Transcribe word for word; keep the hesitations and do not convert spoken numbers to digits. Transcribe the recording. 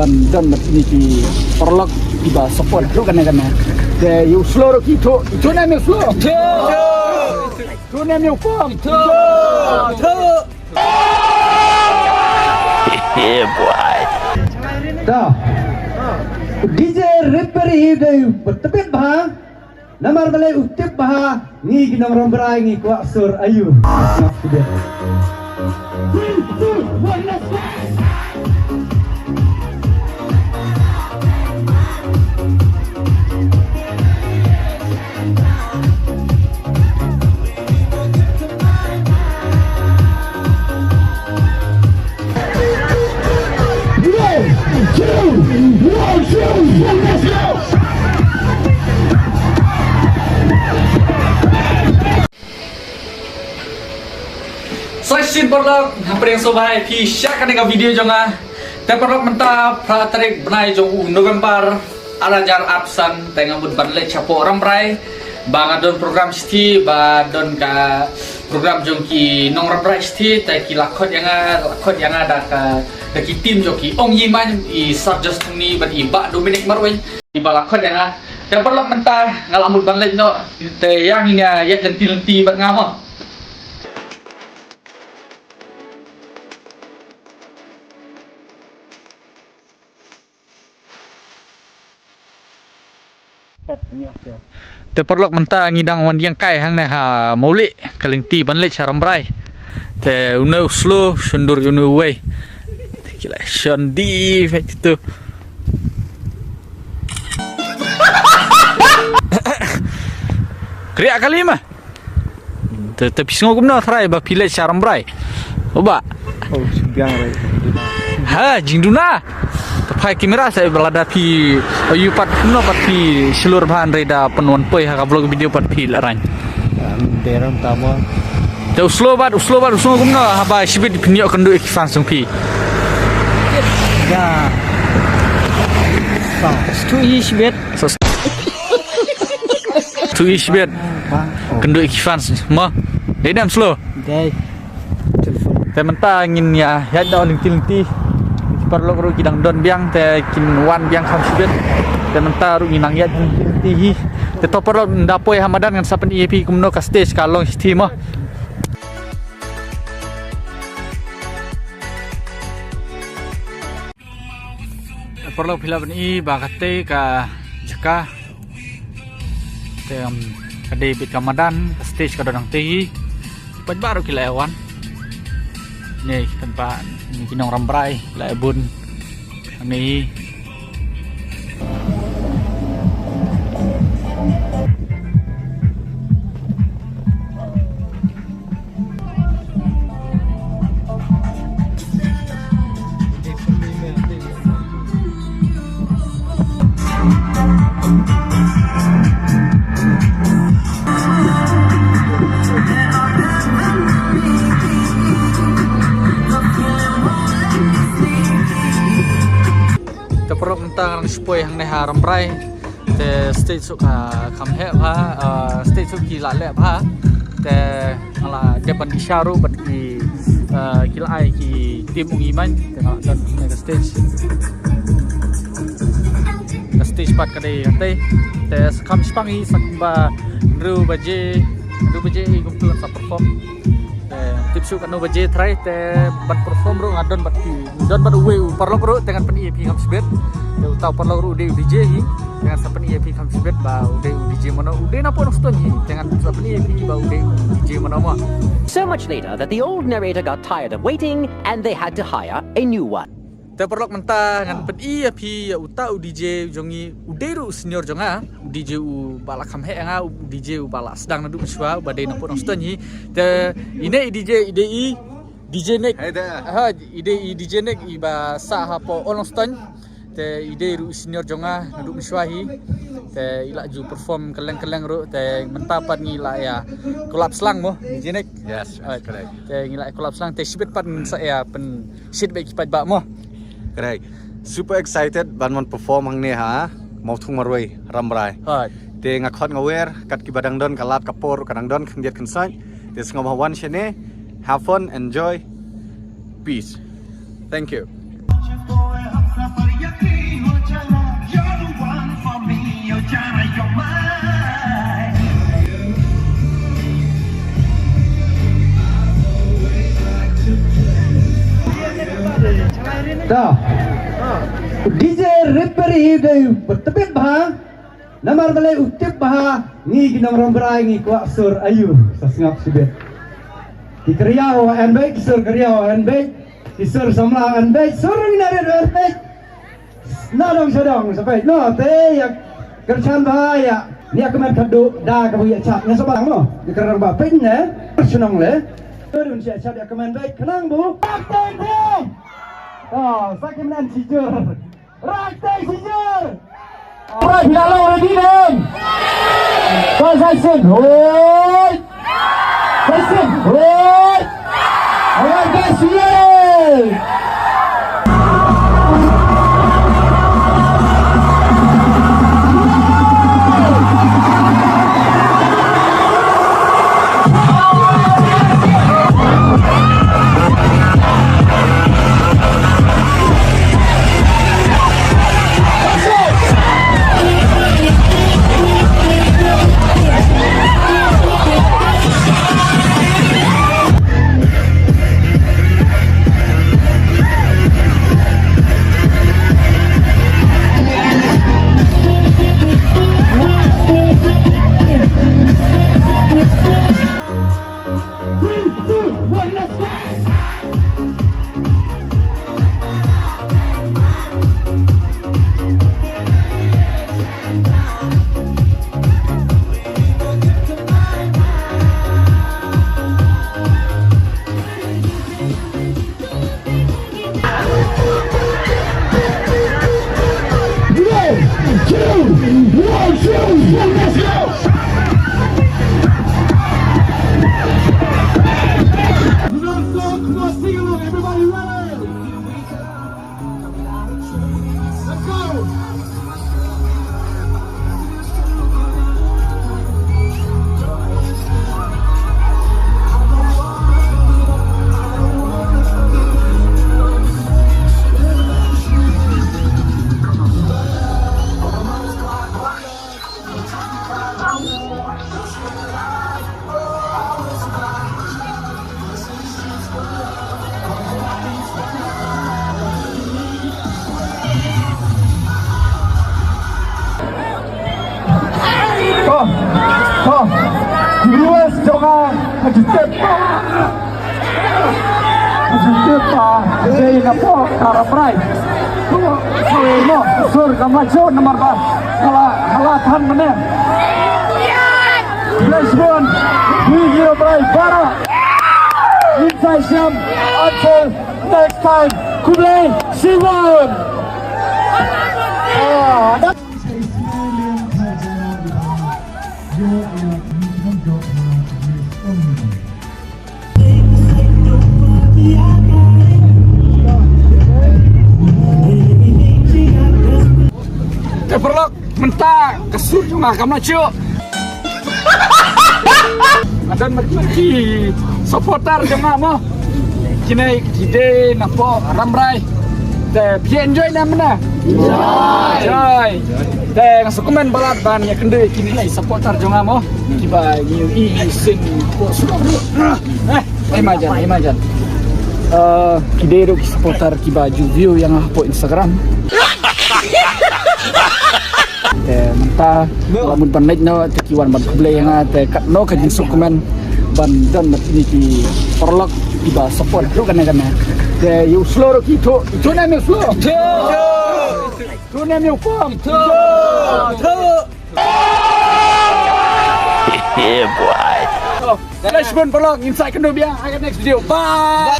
Don don mat ni ki paralok ki ba support ruh kane kane. Te ïa u Slo ruh ki tu, tu ne mi u Slo. Tu ne mi u Kom. Yeah, boy. Da. D J Ripper hi dei ba tebit bha. Namar balei u tip bha ngi ki nong Rambrai ngi kwah sur aïu. Sa shisien paralok, nga pdiang sngewbha ïa phi sha kane ka video jong nga. Te paralok, mynta phra tarik bnai jong u November, ar hajar arphew san, te nga mut ban leit shapoh Rambrai ba nga don program shithi, ba don ka program jong ki nong Rambrai shithi, te ki la khot ïa nga, la khot ïa nga da ka, da ki team jong ki Ong Yi Main, i Sarjos Tuni bad i Bah Dominic Marwei. Ki ba la khot ïa nga. Te paralok, mynta nga la mut ban leit noh. Te ïa ngin ïa ïaid lynti lynti bad nga mo. Te paralok, mynta ngi dang wan ïeng kai hangne ha Mawlieh, ka lynti ban leit sha Rambrai. Te une u Slo shon dur ïa une uwei. Te ki la shon dih beit tu. Kriah kali ma. Te, te phi sngew kumno trai ba phi leit sha Rambrai? O Bah. Oh, biang rai. Ha, jingduna. Te phai kamera sa ba lada phi, aïu pat kumno pat phi shlur bha hynrei da pynwan poi ha ka vlog video pat phi la rang. Am, beram tamo. Te u Slo bad, u Slo bad, u Slo kumno haba shibit phin ïoh kynduh ïa ki fans jong phi. Ya. Sa, stu hi shibit. Sa, stu hi shibit. Bang. Oh. Kynduh ïa ki fans mo. Dei dem Slo. Dei. Te mynta ngin ïa, ïaid noh lynti lynti. Ki paralok ruh ki dang don biang te kin wan biang kham shibit. Te mynta ruh ngin nang ïaid lynti lynti hi. Te to paralok, nda poi ha madan ngan sa pyni ïa phi kumno ka stage ka long shithi mo. Paralok, phi lah ban i ba kata ka jaka te, um, ka dei beit ka madan, ka stage ka don hangtei hi. Paidbah ruh ki la wan. Ni ki paidbah, ni ki nong Rambrai, la bun. Ni. Te paralok, mynta ngan shu poi hangne ha Rambrai. Te stage suk ka kham heh bha, uh, stage suk ki la leh bha. Te nga la dep ban ïa sha ruh bad ki, uh, ki la ai ki team Ong Yi Main. Te nga la don hangne ka stage. Ka stage pat ka dei kata. Te sa kham shipang hi sa kumba hynriew baje, hynriew baje hi kumtu sa perform. Te tip shuh katno baje trai te ban perform ruh nga don bad phi. Don bad uwei u paralok ruh te ngan pyni ïa phi kham shibit. Te uta u paralok ruh u dei u D J hi. Te ngan sa pyni ïa phi kham shibit ba u dei u D J mano. U dei na Port Nongstoiñ hi. Te ngan sa pyni ïa phi ba u dei u D J mano mo. So much later that the old narrator got tired of waiting and they had to hire a new one. Te paralok, mynta ngan pyni ïa phi ïa uta u D J jong ngi, u dei ruh u senior jong nga, u D J u ba la kham heh ïa nga, u D J u ba la sdang naduh mynshuwa, u ba dei na Port Nongstoiñ hi. Te ine i D J i dei i D J Nick. Hey there. Ha, i dei i D J Nick i ba sah hapoh Old Nongstoiñ. Te i dei ruh i senior jong nga naduh mynshuwa hi. Te i la ju perform kylleng kylleng ruh, te mynta pat ngi la ïa collab slang mo, D J Nick. Yes, yes, correct. Te ngi la collab slang, te shibit pat ngin sa ïa pynshit bad ki paidbah mo. Correct. Super excited ban wan perform hangne ha Mawthung Marwei, Rambrai. Hooid. Te nga khot nga wer, kat kiba dang don ka lad ka por ka dang don khyndiat khynsoit. Te sngewbha wan shane, have fun, enjoy. Peace. Thank you. Da. D J Ripper hi dei ba tbit bha. Namar balei u tip bha ngi ki nong Rambrai ngi kwah sur aïu sa sngap shibit. Ki Kariaw en beit, ki sur Kariaw en beit, ki sur samla en beit, sur ngi na rit en beit. Na dong sa dong sa peit no te ïa kyrchan bha ïa ni ïa kmen khadduh da kaba ïa chak nga sa bang no ïa kyrchan bha peit ne shnong le. Tur un sia chak ïa kmen beit khnang bu. Pak teng teng. Oh, sa kim nan si jur. Right, thank you, sir. Right, hello, ready, then? Position, hold. Position, hold. All right, guys, ready. Three, two, one, let's go! Three, two, one, two, one, let's go! Let's go, come on, sing along, everybody, ready? Let's go! Ko, ko, viewers jong nga, ka jingtip, ka jingtip ba dei na pdeng ka Rambrai. Ko, ko, no, sur ka ma jong namar ba hala, hala than mane. Bless one, we Rambrai bara. Inside Siam, until next time. Khublei shibun. Ah, te paralok, mynta ka sur jong nga kam lah shuh. Nga don bad ki supporter jong nga mo. Kine ki dei na pdeng Rambrai. Te phi enjoy ne em? Enjoy. Enjoy. Te nga sngewkmen palat ban ïakynduh ïa kine ki supporter jong nga mo. Kiba ngi ïohi shisien hapoh sur. Eh, ai marjan, ai marjan. Eh, ki dei ruh ki supporter kiba ju view ïa nga hapoh Instagram. Te mynta la mut ban leit noh te ki wan ban khublei ïa nga te katno ka jingsngewkmen ban don bad kine ki paralok kiba support ruh kane kane. Te ïa u Slow ruh ki ithuh, ithuh ne em ïa u Slow? Ithuh ne em ïa u Pom? Ithuh. Yeah, boy. Khublei shibun paralok, ngin sa ïakynduh biang ha ka next video. Bye.